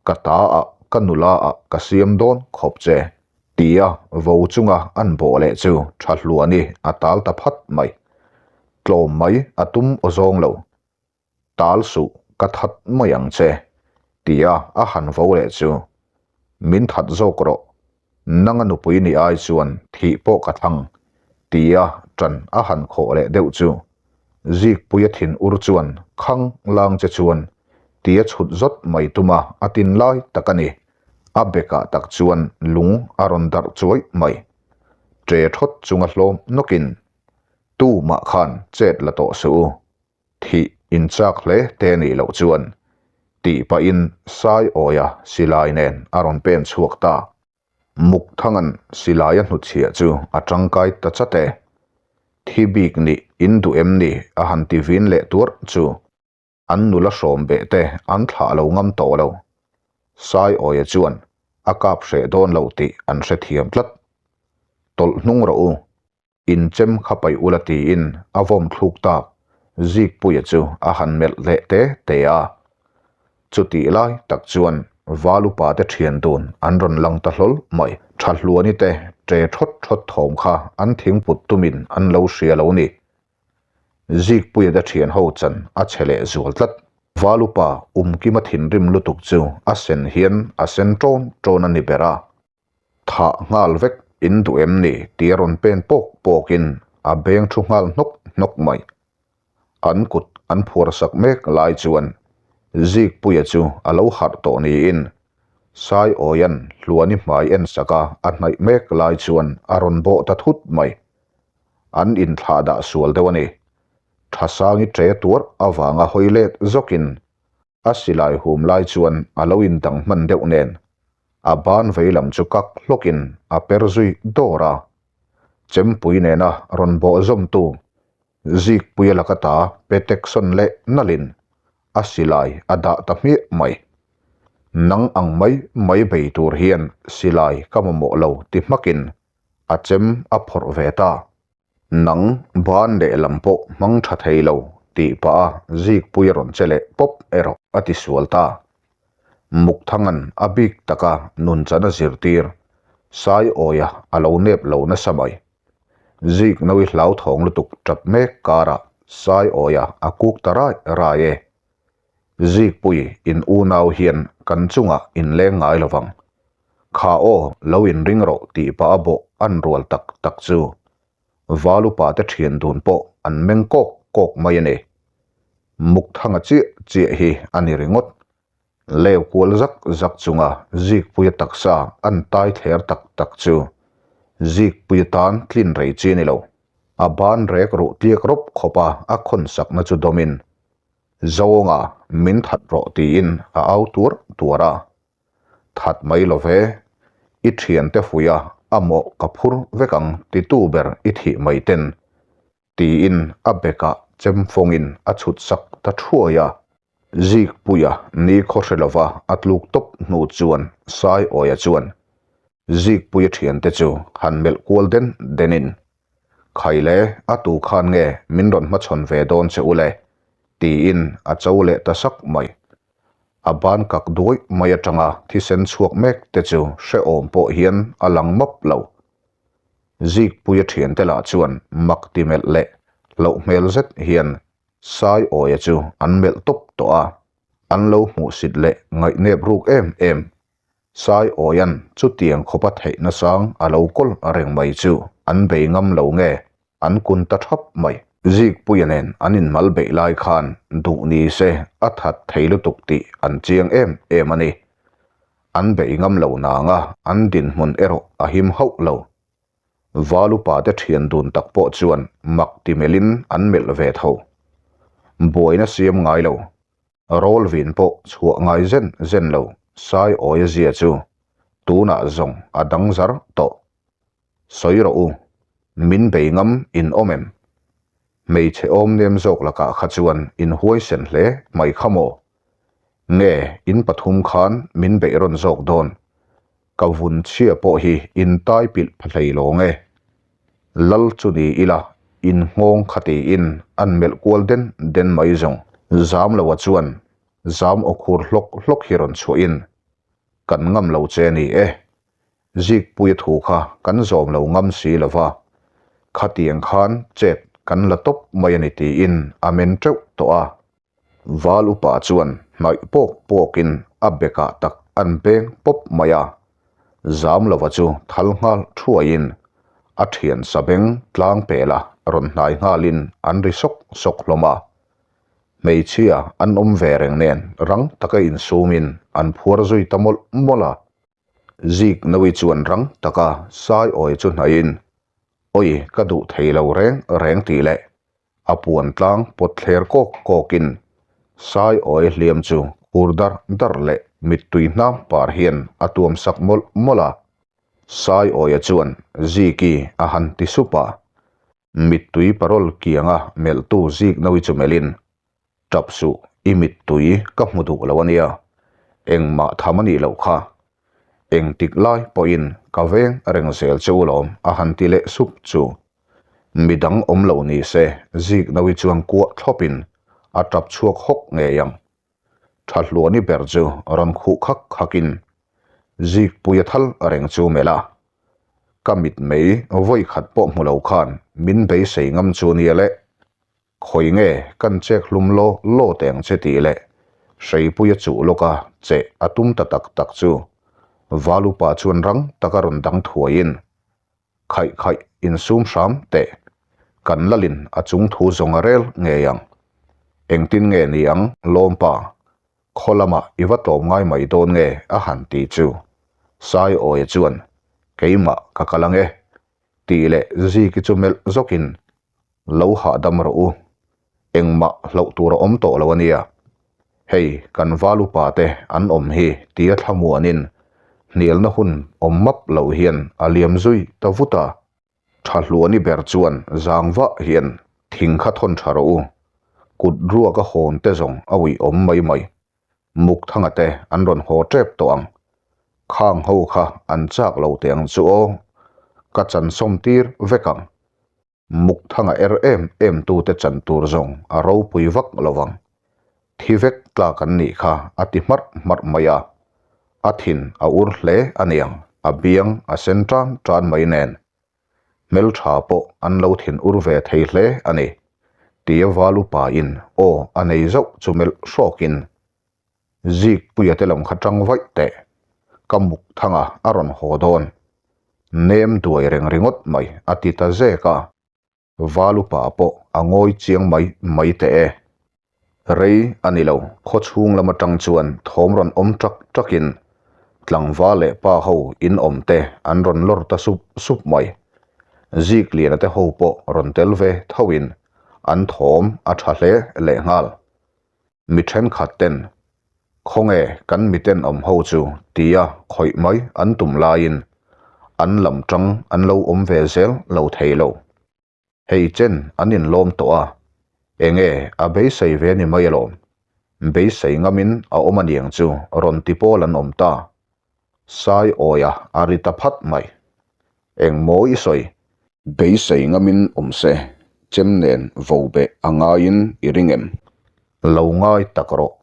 Ka ta ah, ka nula ah ka siam dawn khawp che, tia vo chunga an bawh leh chu Thahluani a tal ta phat mai. Tlawm mai a tum aw zawng lo. Tal suh, ka that mai ang che, tia a han vo leh chu, Min that zawk rawh, nanga nupui ni ai chuan thih pawh ka thlang, tia ṭan a han khawh leh deuh chu, Zikpuia thin ur chuan khang lang che chuan tia chhut zawt mai tuma a tin lai tak a ni. A bekah tak chuan lung a rawn darh chuai mai. Ṭe thawt chunga hlawm nawkin, Tumah khan chet la tawh suh u. Thih inchak hle te nih loh chuan tih pahin Saiawia silai nen a rawn pen chhuak ta. Mukthanga'n silai a hnutchhiah chu a tangkai ta chat e. Thi bik nih in duh em ni a han ti vin leh tuarh chu an nula hrawm beh te an thlah lo ngam tawh lo. Saiawia chuan a kap hreh dawn lo tih an hrethiam tlat. Tawlh hnung rawh u. In chem kha paih ula tiin a vawm thluk tak Zikpuia chu a han melh leh te te a. Chutih lai tak chuan Valupa te thian dun an rawn lang ta hlawl mai. Thahluani te ṭe thawt thawt thawm kha an thingput tumin an lo hria lo ni. Zikpuia te thian ho chan a chhe leh zual tlat. Valupa Umkima thinrim lutuk chu a sen hian a sen ṭawn ṭawn a ni ber a. Thah nghal vek in duh em ni tih a rawn pen pawk pawkin a beng thu nghal hnawk hnawk mai. An kut an phuar sak mek lai chuan Zikpuia chu a lo harh tawh niin Saiawia'n Hluani hmai en saka a hnaih mek lai chuan a rawn bawh ta thut mai. An inthlah dah sual deuh a ni. Thasangi ṭe tuarh avanga hawi let zawkin A silai hum lai chuan a lo indang hman deuh nen a ban vei lam chu kak hlawkin a per zui dawr a. Chempui nena rawn bawh zawmtu Zikpuia laka ta Petekson leh nalin a silai a dah ta hmiah mai. Nang ang mai mai bei tur hian silai ka mamawh lo ti hmakin a chem a phawrh ve ta. Nang ban lehlam pawh hmang tha thei lo tih pah a Zikpui a rawn che leh pawp erawh a ti sual ta. Mukthanga'n a bik taka nunchan a zirtir Saiawia a lo nep lo nasa mai. Zik nawi hlauthawng lutuk tap mek karah Saiawia a kuk ta rai rai e. Zikpui in unau hian kan chungah inleng ngai lovang. Kha aw, lo inring rawh tih pah a bawh an rual tak tak chu. Valupa te thian dun pawh an meng kawk kawk mai a ni. Mukthanga chiah chiah hi a ni ringawt. Leu kual zak zak chunga Zikpuia taksa an tai thler tak tak chu Zikpuia tan tlin rei chi a ni lo. A ban rek ruh tliak rawp khawpa a khawnsakna chu dawmin, Zawnga min that rawh tiin a au tuar tuar a. That mai lo ve, i thiante fuih a, a mawh ka phur vek ang titu ber i thih mai ten, tiin a bekah chem fawngin a chhut sak ta thuai a. Zikpuia ni khaw hre lova a tluk tawp hnu chuan Saiawia chuan Zikpuia thiante chu han melh kual den denin, Khaile, a tu khan nge min rawn hmachhawn ve dawn che u le? tiin a cho leh ta sak mai. A ban kak duai mai atanga thisen chhuak mek te chu hrehawm pawh hian a lang map lo. Zikpuia thiante lah chuan mak ti melh leh hlauh hmel zet hian Saiawia chu an melh tawp tawh a, an lo hmuhsit leh ngaihnep ruk em em. Saiawia'n chutiang khawpa theihna sang a lo kawl reng mai chu an bei ngam lo nge an kun ta thap mai. Zikpuia nen an inmal beih lai khan duh ni se a that thei lutuk tih an chiang em em a ni. An beih ngam lo nanga an dinhmun erawh a him hauh lo. Valupa te thian dun tak pawh chuan mak ti melhin an melh ve tho. Buaina siam ngai lo. Rawlvin pawh chhuah ngai zen zen lo Saiawia zia chu tunah zawng a dang zar tawh. Sawi rawh u, min bei ngam in awm em? Hmeichhe awm nem zawk lakah kha chuan in huaisen hle mai kha maw? Nge in pathum khan min beih rawn zawk dawn? Ka vun chhia pawh hi in tai pilh pha hlei lawng e. Lal chu ni ila in nghawng kha tiin an melh kual den den mai zawng. Zam loa chuan zam aw khur hlawk hlawk hi rawn chhuahin kan ngam lo che ni e. Zikpuia thu kha kan zawm lo ngam si lo va, khatiang khan chet kan la tawp mai a ni tiin a men teuh tawh a. Val upa chuan hnaih pawk pawkin a bekah tak an beng pawp mai a, zam lova chu thal nghal thuaiin a thian sa beng tlang pela rawn hnai nghalin an ri sawk sawk hlawm a. Hmeichhia an awm ve reng nen rang taka insumin an phuar zui ta mawlh mawlh a. Zik Nawi chuan rang taka Saiawi chu hnaihin, Awi ka duh thei lo reng reng tih leh a puan tlang pawt thler kawk kawkin Saiawi hliam chu khur dar dar leh mittui hnam par hian a tuam sak mawlh mawlh a. Saiawia chuan Ziki a han ti sup a, mittui parawl kianga melhtu Zik Nawi chu melhin, Tap suh, i mittui ka hmu duh lo a nia. Engmah tham a nih loh kha. Engtik lai pawhin ka veng reng zel che u lawm a han ti leh sup chu. Midang awm lo ni se zik nawi chuan kuah thlawpin a tap chhuak hawk ngei ang. Tha hluani ber chu rawn khuh khak khakin zikpui a thal reng chu melh a. Ka mitmei vawi khat pawh hmu lo khan min beisei ngam chu nia le. Khawi nge kan chek hlum law law teh ang che tih leh Hreipuia chuh lawka che a tum ta tak tak chu Valupa chuan rang taka rawn dang thuaiin Khaih khaih insum hram teh kan lalin a chung thu zawng a rel ngei ang. Engtin nge ni ang Lawmpa khaw lamah i va tlawm ngai mai dawn nge a han ti chu Saiawia chuan Keimah ka kal ang e tih leh Ziki chu melh zawkin Lo hahdam rawh u, engmah hlauh tur a awm tawh lo a nia. Hei, kan val upa te an awm hi tia thlamuanin hnialna hun awm map lo hian a liam zui ta vut a. Tha hluani ber chuan zang vah hian thing kha thawn tha rawh u, kut ruak a hawn te zawng a uih awm mai mai. Mukthanga te an rawn haw tep tawh ang. Khang ho kha an chak lo teh ang chu aw, ka chansawm tir vek ang. Mukthanga er em em tute chan tur zawng a ropui vak lo vang. Thi vek tlak an nih kha a ti hmarh hmarh mai a. A thin a ur hle a niang, a biang a sen tan tan mai nen. Hmeltha pawh an lo thin ur ve thei hle a ni. Tia Valupa in aw a nei zauh chu melh hrawkin Zikpuia te lam kha tang vaih teh. Ka muk thanga a rawn haw dawn. Nem duai reng ringawt mai a ti ta zek a. Valupa pawh a ngawi chiang mai mai teh e. Rei a ni lo, khaw chhung lam atang chuan thawm rawn awm tak takin tlangval leh pa ho in awm te an rawn lawr ta sup sup mai. Zikliana te ho pawh rawn tel ve thoin an thawm a tha hle lehnghal. Mi thenkhat ten, Khawnge kan miten awm ho chu tia khawih mai an tum laiin an lam tang an lo awm ve zel lo thei lo. Hei chen an inlawm tawh a, enge a beisei ve ni mai alawm. Beisei ngamin a awm aniang chu rawn ti pawl an awm ta. Sai awia a ri ta phat mai. Eng maw i sawi? Beisei ngamin awm se, chem nen vo beh a ngaiin i ring em? Lo ngai tak rawh.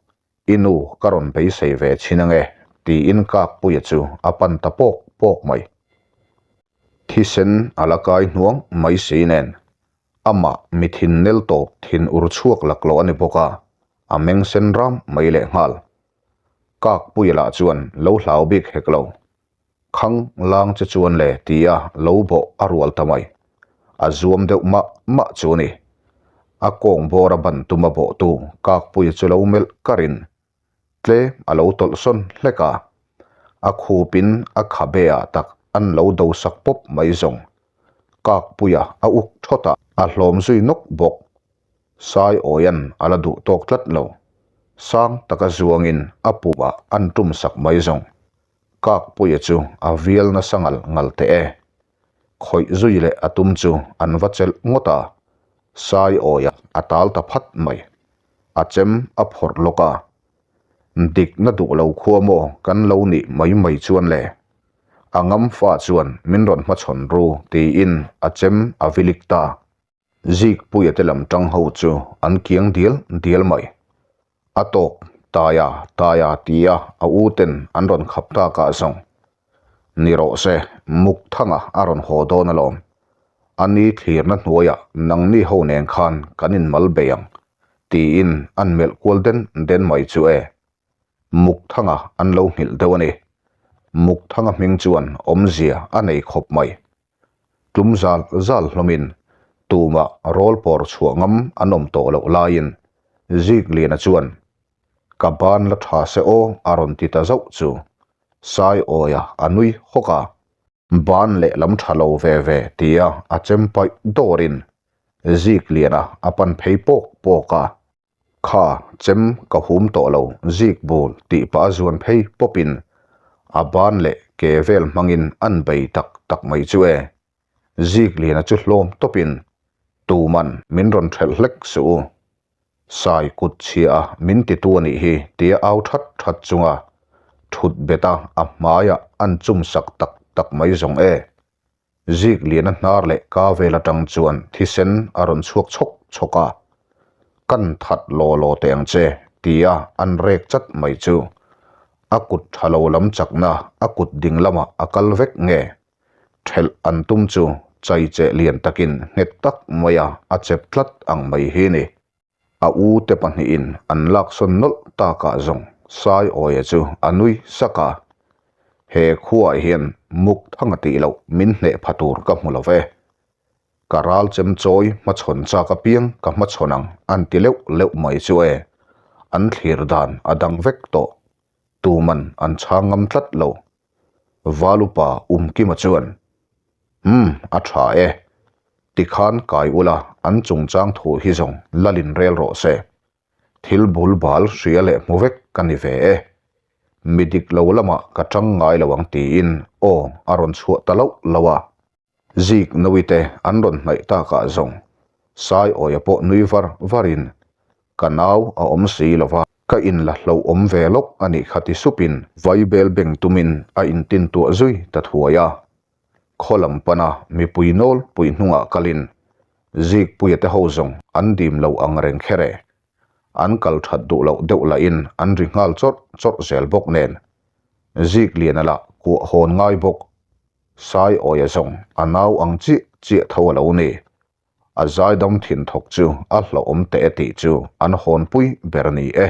I nu ka rawn beisei ve chhin ange, tiin Kakpuia chu a pan ta pawk pawk mai. Thisen a la kai hnuang mai si nen, amah mi thin nel tawp thin ur chhuak laklawh a ni bawk a, a meng sen ram mai lehnghal. Kakpuia lah chuan lo hlau bik hek lo. Khang lang che chuan le tia lo bawh a rual ta mai. A zuam deuh mah mah chu a ni. A kawng bawr a ban tum a bawhtu Kakpuia chu lo melh karin tlem a lo tawlh sawn hlek a. A khupin a khabe ah tak an lo do sak pawp mai zawng. Kakpuia a uk thawt a, a hlawm zui nawk bawk. Saiawian a la duh tawk tlat lo. Sang taka zuangin a pumah an tum sak mai zawng. Kakpuia chu a vial nasa ngal ngal teh e. Khawih zui leh a tum chu an va chelh ngawt a, Saiawia a tal ta phat mai. A chem a phawrh lawk a. Dikna duh lo khua maw kan lo nih mai mai chuan le. A ngam fa chuan min rawn hmachhawn ru tiin a chem a vilik ta. Zikpuia te lam tang ho chu an kiang dial dial mai. A tawk, Taia, Taia tia a u ten an rawn khap tak ah zawng. Ni rawh se, Mukthanga a rawn haw dawn alawm. A ni thlirna hnuaiah nangni ho nen khan kan inmal bei ang, tiin an melh kual den den mai chu e. Mukthanga an lo nghilh deuh a ni. Mukthanga hming chuan awmzia a nei khawp mai. Tlum zal zal hlawmin tumah rawl pawr chhuah ngam an awm tawh loh laiin Zikliana chuan, Ka ban la tha se aw a rawn ti ta zauh chu Saiawia a nui hawk a. Ban lehlam tha lo ve ve tia a chem paih dawrin Zikliana a pan phei pawk pawk a. Kha, chem ka hum tawh lo, zik bul tih pah a zuan phei pawpin a ban leh ke vel hmangin an bei tak tak mai chu e. Zik liana chu hlawm tawpin tuman min rawn ṭhelh hlek suh u. Sai kut chhia a min titu a nih hi tia au that that chunga ṭhut bet a a hmaiah an chum sak tak tak mai zawng e. Zik liana hnar leh ka vel atang chuan thisen a rawn chhuak chhawk chhawk a, Kan that law law teh ang che, tia an rek chat mai chu. A kut tha lo lam chakna a kut ding lamah a kal vek nge? Thelh an tum chu chai cheh lian takin nghet tak maia a chep tlat ang mai hi ni. A u te pahnihin an laksawn nawlh takah zawng Saiawia chu a nui sak a, He khuaah hian muk thanga tih loh min hneh pha tur ka hmu lo ve. Ka ral chem chawi hmachhawn chak apiang ka hmachhawn ang an ti leuh leuh mai chu e. An thlir dan a dang vek tawh. Tuman an chhang ngam tlat lo. Valupa Umkima chuan, Umm, a tha e. Tikhan kai ula an chungchang thu hi zawng lalin rel rawh se. Thil bul bal hria leh hmu vek ka ni ve e. Mi dik lo lamah ka tang ngai lo ang tiin aw a rawn chhuah ta loh loh a. Zik Nawite an rawn hnaih takah zawng Saiawia pawh nui var varin ka nau a awm si lo va, ka inla hlauhawm ve lawk a nih kha ti supin vaibel beng tumin a intintuah zui ta thuai a. Khaw lam pana mipui nawl pui hnungah kalin Zikpuia te ho zawng an dim lo ang reng kher e. An kal that duh loh deuh lahin an ri nghal chawrh chawrh zel bawk nen Zikliana lah kuah hawn ngai bawk Saiawia zawng a nau ang chiah chiah tho a lo ni. A zaidam thin thawk chu a hlauhawm teh e tih chu an hawnpui ber a ni e.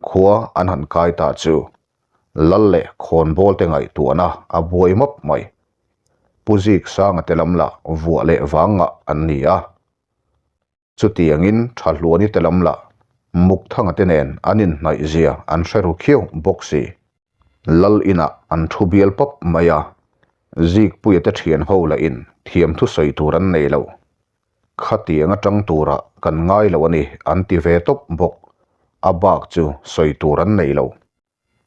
Khua an han kai ta chu Lal leh khawnbawl te ngaihtuahna a buai mawp mai. Pu Ziksanga te lam lah vuah leh vang ngah an ni a. Chutiangin Thahluani te lam lah Mukthanga te nen an inhnaih zia an hre ru khiau bawk si. Lal inah an thu bial pawp mai a, Zikpuia te thian ho lahin thiam thusawi tur an nei lo. Khatiang atang turah kan ngai lo a ni an ti ve tawp bawk, a bak chu sawi tur an nei lo.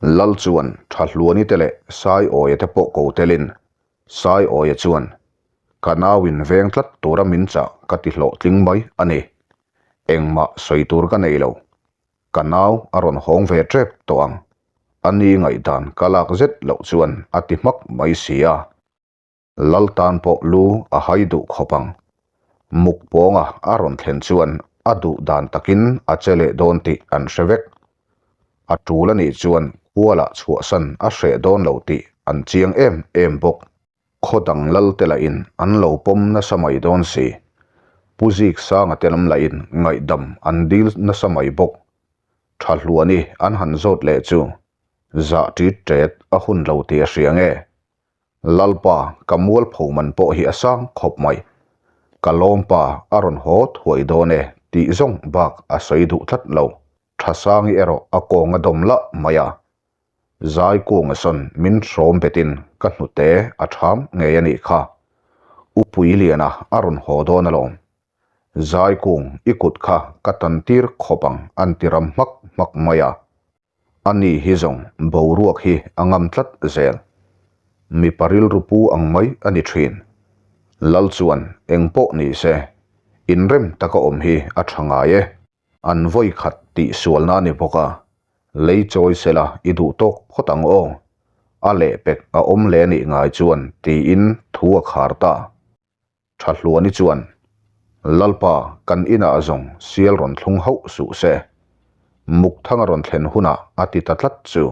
Lal chuan Thahluani te leh Saiawia te pawh ko telin Saiawia chuan, Ka nauin veng tlat tura min chah ka ti hlawhtling mai a ni. Engmah sawi tur ka nei lo. Ka nau a rawn hawng ve tep tawh ang. A ni ngaihdan ka lak zet loh chuan a ti hmak mai si a. Lal tan pawh lu a hai duh khawp ang. Muk pawnga a rawn thlen chuan a duh dan takin a che leh dawn tih an hre vek. A tul a nih chuan khualah chhuahsan a hreh dawn lo tih an chiang em em bawk. Khaw dang lal te lahin an lo pawm nasa mai dawn si. Pu Ziksanga te lam lahin ngaihdam an dil nasa mai bawk. Tha hluani an han zawt leh chu zah ṭit ṭet a hun lo tih a hria nge? Lalpa, ka mualpho man pawh hi a sang khawp mai. Ka lawmpa a rawn haw thuai dawn e tih zawng bak a sawi duh tlat lo. Thasangi erawh a kawng a dawm lah mai a. Zai kunga sawn min hrawm betin ka hnute a ṭham ngei a nih kha. U Puiliana a rawn haw dawn alawm. Zai kung i kut kha ka tan tir khawp ang an ti ram hmak hmak mai a. A ni hi zawng boruak hi a ngam tlat zel. Mipa rilru pu ang mai a ni thin. Lal chuan eng pawh ni se, inrem taka awm hi a tha ngai e. An vawi khat tih sualna a ni bawk a, lei chawi sela i duh tawk phawt ang aw. A lehpek a awm leh a nih ngai chuan tiin thu a khar ta. Thahluani chuan, Lalpa, kan inah zawng sial rawn thlung hauh suh se. Mukthanga rawn thlen hunah a ti ta tlat chu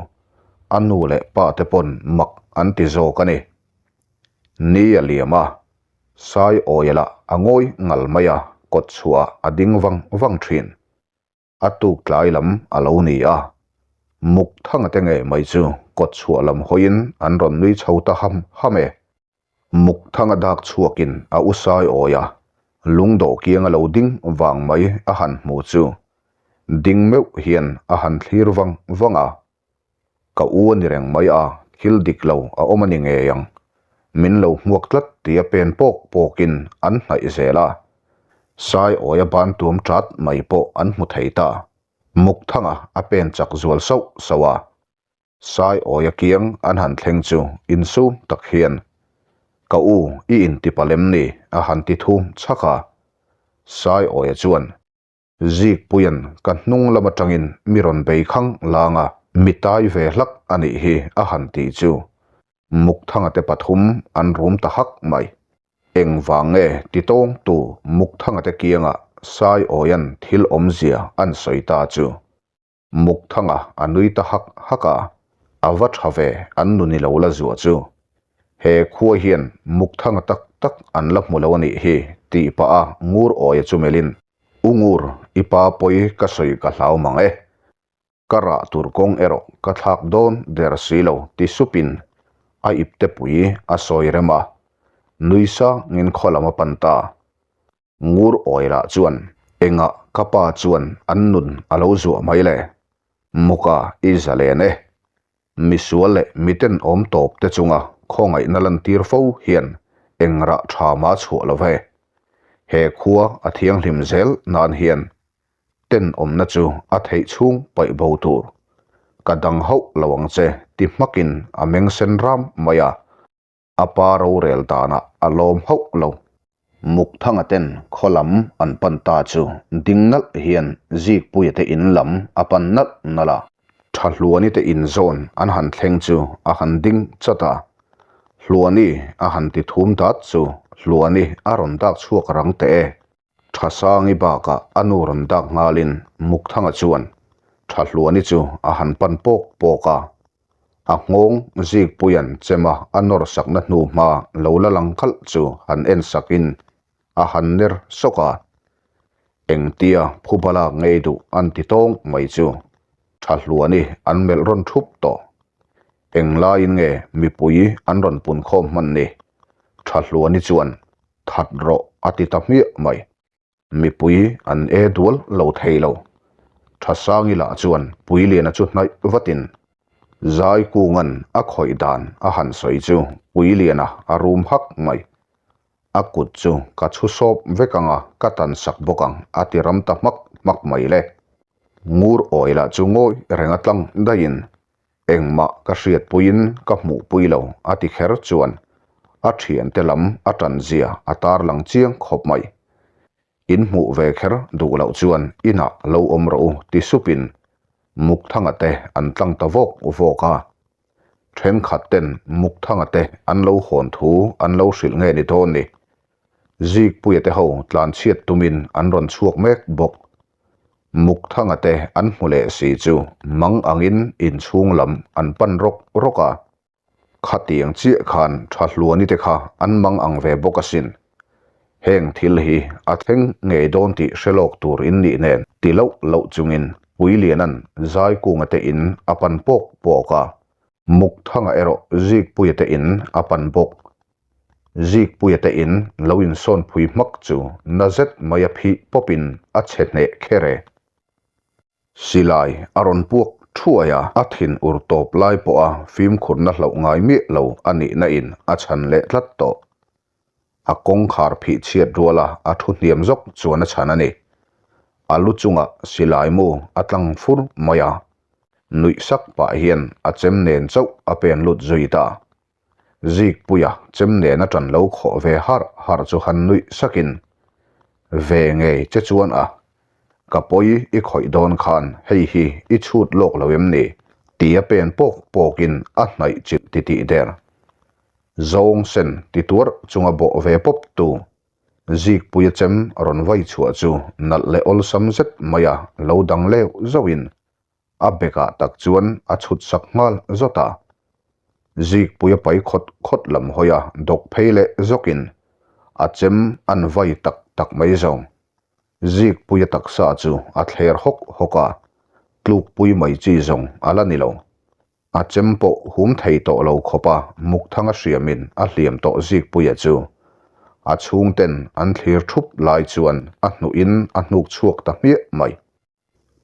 a nu leh pa te pawn mak an ti zawk a ni. Ni a liam a, Sai awia lah a ngawi ngal mai a, kawt chhuah a ding vang vang thin. A tuk tlai lam a lo ni a, Mukthanga te ngei mai chu kawt chhuah lam hawiin an rawn nui chho ta ham ham e. Mukthanga dak chhuakin a u sai awi a, lungdawh kiang a lo ding vang mai a han hmu chu ding meuh hian a han thlir vang vang a. Ka u a ni reng mai a, thil dik lo a awm a ni ngei ang. Min lo hmuak tlat tia pen pawk pawkin an hnaih zel a. Sai awia ban tuam tat mai pawh an hmu thei ta. Mukthanga a pen chak zual sauh sauh a. Sai awia kiang an han thleng chu insum tak hian, Ka u, i intipa lem ni? a han ti thum chhak a. Sai awia chuan, Zikpuia'n ka hnung lam atangin mi rawn bei khang lang a, mi tai ve hlak a nih hi a han ti chu Mukthanga te pathum an rum ta hak mai. Engvang nge ti tawngtu Mukthanga te kiangah Sai awia'n thil awmzia an sawi ta chu Mukthanga a nui ta hak hak a, a va tha ve an nu ni lo la zuah chu. He khua hian Mukthanga tak tak an la hmu lo a nih hi tih pah a Ngur awia chu melhin, U Ngur, i pa pawi ka sawi ka hlau mang e. Ka rah tur kawng erawh ka thlak dawn der si lo ti supin a ipte pui a sawi rem a, nui sangin khaw lam a pan ta. Ngur Awila chuan engah ka pa chuan an nun a lo zuah mai le? Muka i zalen e. Misual leh miten awm tawp te chunga khawngaihna lantir fo hian eng rah tha ma chhuah lo ve. He khua a thianghlim zel nan hian tenawmna chu a theih chhung paih bo tur. Ka dang hauh lo ang che ti hmakin a meng sen ram mai a. A pa rorel danah a lawm hauh lo. Mukthanga ten khaw lam an pan ta chu ding nalh hian Zikpuia te in lam a pan nalh nalh a. Thahluani te in zawn an han thleng chu a han ding chat a. Hluani a han ti thum dat chu Hluani a rawn dak chhuak rang teh e. Thasangi bakah a nu rawn dak nghalin Mukthanga chuan Thahluani chu a han pan pawk pawk a. A nghawng Zikpuia'n chema a nawr sakna hnu hma lo la lang khalh chu han en sakin a han ner sawk a. Engtia phuba lak ngei duh an ti tawng mai chu Thahluani an melh rawn thup tawh. Englaiin nge mipui an rawn punkhawm hman ni? Thahluani chuan That rawh a ti ta hmiah mai. Mipui an e dual lo thei lo. Thasangi lah chuan Puiliana chu hnaih vatin Zaikunga'n a khawih dan a han sawi chu Puiliana a rum hak mai. A kut chu ka chhu sawp vek ang a, ka tan sak bawk ang a ti ram ta hmak hmak mai le. Ngur awi lah chu ngawi reng a tlang daihin Engmah ka hriatpuiin ka hmuhpui lo a ti kher chuan a thiante lam a tan zia a tarlang chiang khawp mai. In hmuh ve kher duh loh chuan inah lo awm rawh u ti supin Mukthanga te an tlang ta vawk vawk a. Thenkhat ten Mukthanga te an lo hawn thu an lo hrilh nge ni dawn ni. Zikpuia te ho tlanchhiat tumin an rawn chhuak mek bawk. Mukthanga te an hmu leh si chu mang angin inchhung lam an pan rawk rawk a. Khatiang chiah khan Thahluani te kha an mang ang ve bawk asin. Heng thil hi a thleng ngei dawn tih hre lawk tur in nih nen ti loh loh chungin Puiliana'n Zaikunga te in a pan pawk pawk a, Mukthanga erawh Zikpuia te in a pan bawk. Zikpuia te in lo insawn phui hmak chu na zet mai a phih pawpin a chhe hneh kher e. Silai a rawn puak thuai a, a thin ur tawp lai pawha fimkhurna hlauh ngai miah lo a nihna in a chhan leh tlat tawh. A kawngkhar phih chhiat ruala a thu hniam zawk chuan a chhan a ni. A lu chungah silai mu a tlang fur mai a, nuih sak pah hian a chem nen chauh a pen lut zui ta. Zikpuia chem nen a ṭan lo khawh ve harh harh chu han nuih sakin, Ve ngei che chuan a, ka pawi i khawih dawn khan hei hi i chhut lawk lo em ni? Tia pen pawk pawkin a hnaih chilh titih der. Zawng sen ti tuarh chunga bawh ve pawp tu Zikpuia chem rawn vai chhuah chu nalh leh awlsam zet maia lo dang leuh zauhin A bekah tak chuan a chhut sak nghal zawt a. Zikpui a pai khawt khawt lam hawi a dawk phei leh zawkin a chem an vai tak tak mai zawng. Zikpui a taksa chu a thler hawk hawk a, tlukpui mai chi zawng a la ni lo. A chem pawh hum thei tawh lo khawp a Mukthanga hriamin a hliam tawh Zikpuia chu a chhungten an thlir thup lai chuan a hnuhin a hnuk chhuak ta hmiah mai.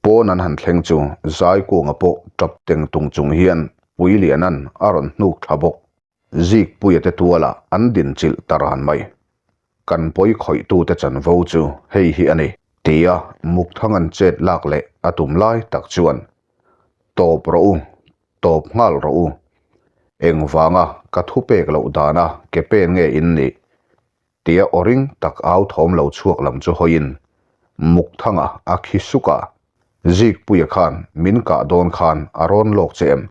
Pawn an han thleng chu Zaikunga pawh tap teng tung chung hian Puiliana'n a rawn hnuk thla bawk. Zikpuia te tualah an dinchilh ta ran mai. Kan pawi khawihtute chanvo chu hei hi a ni, tia Mukthanga'n chet lak leh a tum lai tak chuan, Tawp rawh u, tawp nghal rawh u. Engvanga ka thupek loh dana ke pen nge in nih? Tia aw ring tak au thawm lo chhuak lam chu hawiin Mukthanga a khi suk a, Zikpuia khan min kah dawn khan a rawn lawk che em?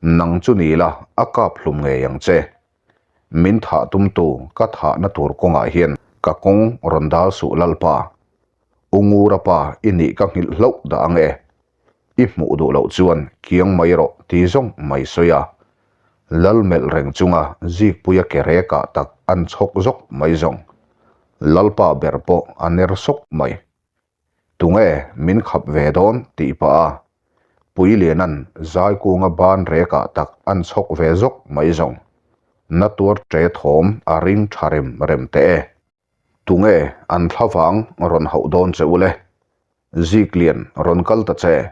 Nang chu ni la a kap hlum ngei ang che. Min thah tumtu ka thahna tur kawngah hian ka kawng rawn dal suh Lalpa. U Ngura pa i nih ka nghilh hlauh dah ang e. I hmuh duh loh chuan kiang mai rawh ti zawng mai sawi a. Lal melh reng chunga Zikpuia ke rekah tak an chhawk zawk mai zawng. Lalpa ber pawh a ner sawk mai. Tunge min khap ve dawn tih pah a Puiliana'n Zaikunga ban rekah tak an chhawk ve zawk mai zawng. Na tuar ṭe thawm a ring ṭha rem rem teh e. Tunge an thlavang rawn hauh dawn che u le? Ziklian rawn kal ta che.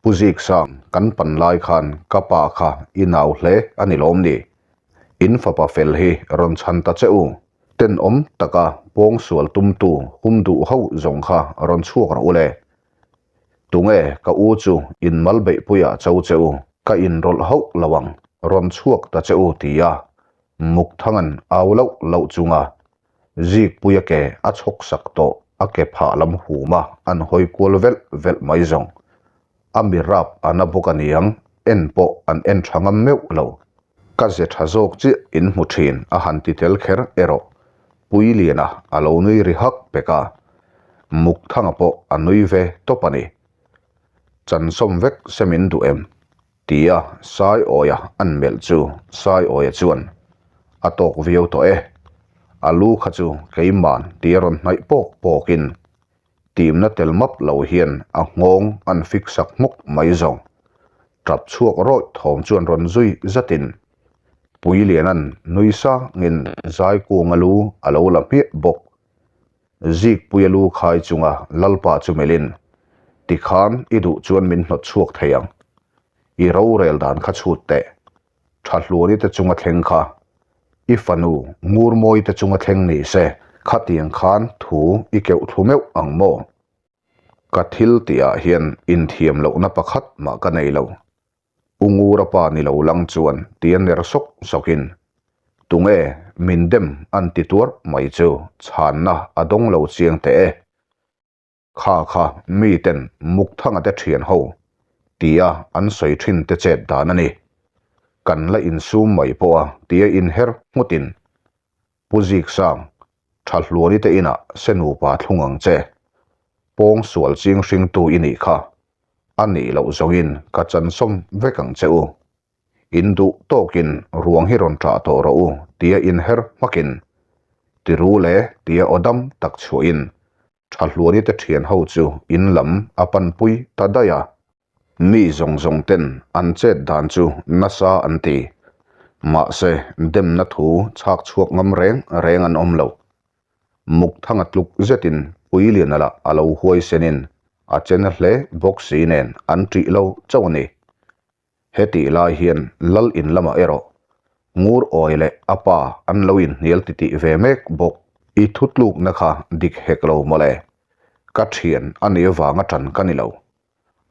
Pu Ziksang, kan pan lai khan ka pa kha i nau hle a ni lawm ni? In fapa fel hi rawn chhan ta che u. Tenawm taka pawngsual tumtu hum duh ho zawng kha rawn chhuak rawh u le. Tunge ka u chu in mal beihpuiah cho che u, ka inrawlh hauh lo ang, rawn chhuak ta che u ti a Mukthanga'n au loh loh chunga Zikpuia ke a chhawk sak tawh a ke phah lam huma an hawi kual velh velh mai zawng. A mi rap a na bawk a niang, en pawh an en tha ngam meuh lo. Ka ze tha zawk chiah in hmu thin a han ti tel kher erawh Puiliana a lo nui ri hak pek a, Mukthanga pawh a nui ve tawp a ni. Chansawm vek se min duh em? Tia Saiawia an melh chu Saiawia chuan, A tawk viau tawh e. A lu kha chu keiman tia rawn hnaih pawk pawkin timna tel map lo hian a nghawng an fik sak hmuk mai zawng. Tap chhuak rawih thawm chuan rawn zui zatin Puiliana'n nui sangin Zaikunga lu a lo la hmiah bawk. Zikpuia lu khai chunga Lalpa chu melhin, Tikhan i duh chuan min hnawt chhuak thei ang. I rorel dan kha chhut teh. Thahluani te chunga thleng kha i fanu Ngurmawi te chunga thleng ni se, khatiang khan thu i keuh thlu meuh ang maw? Ka thil tihah hian inthiam lohna pakhat mah ka nei lo. U Ngura pa ni lo lang chuan tia ner sawk sawkin, Tunge min dem an ti tuar mai chu chhanna a dawng lo chiang teh e. Kha kha miten Mukthanga te thian ho tia an sawi thin te chet dan a ni. Kan la insum mai pawh a tia inher nghutin Pu Ziksang, Thahluani te inah se nupa thlung ang che. Pawngsual ching hringtu i nih kha. A nih loh zawngin ka chansawm vek ang che u. In duh tawkin ruang hi rawn ṭah tawh rawh u tia inher hmakin, Tiru le tia aw dam tak chhuahin Ṭhahluani te ṭhian ho chu in lam a panpui ta daih a. Mi zawng zawng ten an chet dan chu nasa an ti. Mahse demna thu chhak chhuak ngam reng reng an awm lo. Mukthanga tluk zetin Puiliana lah a lo huaisenin a che na hle bawk si nen an ṭih lo chauh a ni. Hetih lai hian Lal in lamah erawh Ngur Awi leh a pa an lo inhnial titih ve mek bawk. I thutlukna kha dik hek lo mawle. Ka thian a nih avanga ṭan ka ni lo.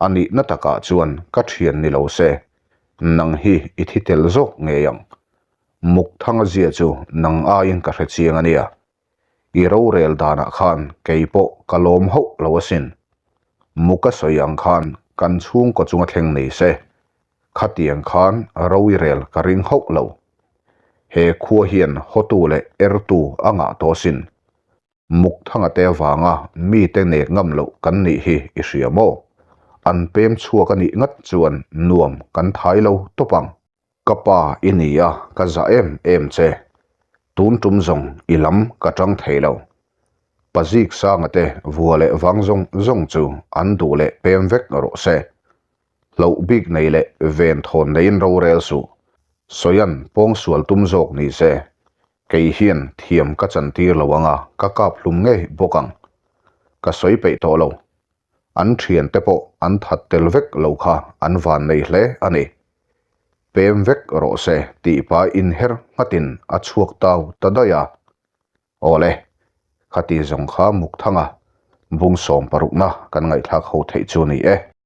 A nihna takah chuan ka thian ni lo se, nang hi i thi tel zawk ngei ang. Mukthanga zia chu nang aiin ka hre chiang a nia. I rorel danah khan kei pawh ka lawm hauh lo asin. Muka sawi ang khan kan chhungkaw chunga thleng ni se, khatiang khan ro i rel ka ring hauh lo. He khua hian hawtu leh ertu a ngah tawh asin. Mukthanga te avanga mite nek ngam loh kan nih hi i hria maw? An pem chhuak a nih ngat chuan nuam kan thai lo tawp ang. Ka pa i ni a, ka za em em che. Tun tum zawng i lam ka tang thei lo. Pazik sanga te vua leh vang zawng zawng chu an duh leh pem vek rawh se. Hloh bik nei leh ven thawn neiin rorel suh. Sawian pawngsual tum zawk ni se. Kei hian thiam ka chantir lo ang a, ka kap hlum ngei bawk ang. Ka sawi peih tawh lo. An thiante pawh an that tel vek lo kha an van nei hle a ni. Pem vek rawh se tih pa inher nghatin a chhuak tau ta daih a. Awle, khati zawng kha Mukthanga bung sawm parukna kan ngaihthlak ho theih chu a ni e.